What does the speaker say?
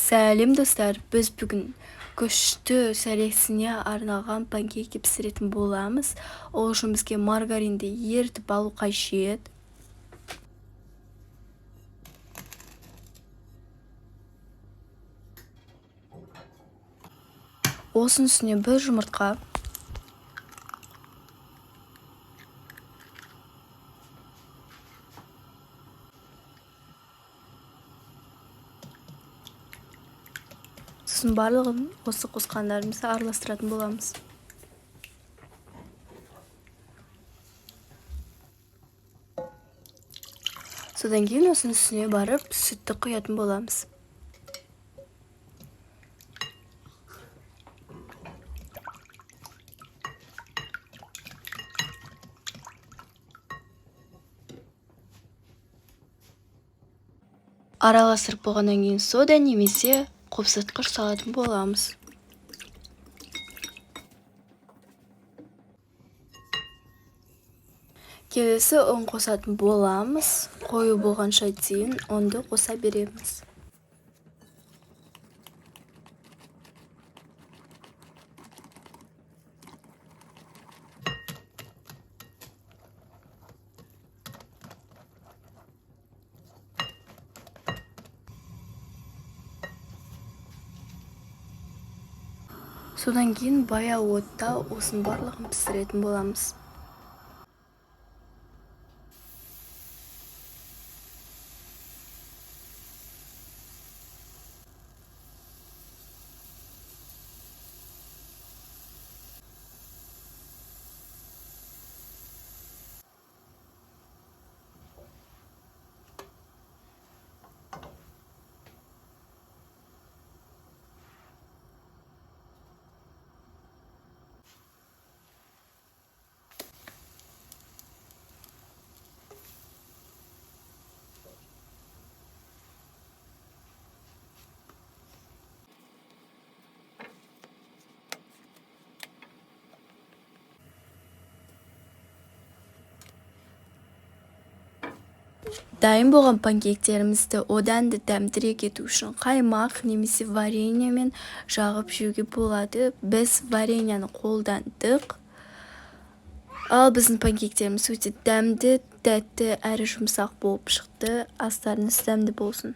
Сәлем, достар! Біз бүгін күшті сәресіне арналған панкейки пісіретін боламыз. Ол үшін бізге маргаринді ерітіп алу қажет. Осының үстіне бір жұмыртқа, сосын барлығын осы қосқандарымызды араластыратын боламыз. Содан кейін осының үстіне барып сүтті құятын боламыз. Араластырып болғаннан кейін сода немесе қопсытқыш салатын боламыз. Келесі ұн қосатын боламыз. Қою болғанша дейін ұнды қоса береміз. Содан кейін баяу отта осының барлығын пісіретін боламыз. Дайын болған панкейктерімізді одан да дәмдірек ету үшін қаймақ немесе вареньемен жағып жеуге болады. Біз вареньені қолдандық. Ал біздің панкейктеріміз өте дәмді, тәтті әрі жұмсақ болып шықты. Астарыңыз дәмді болсын!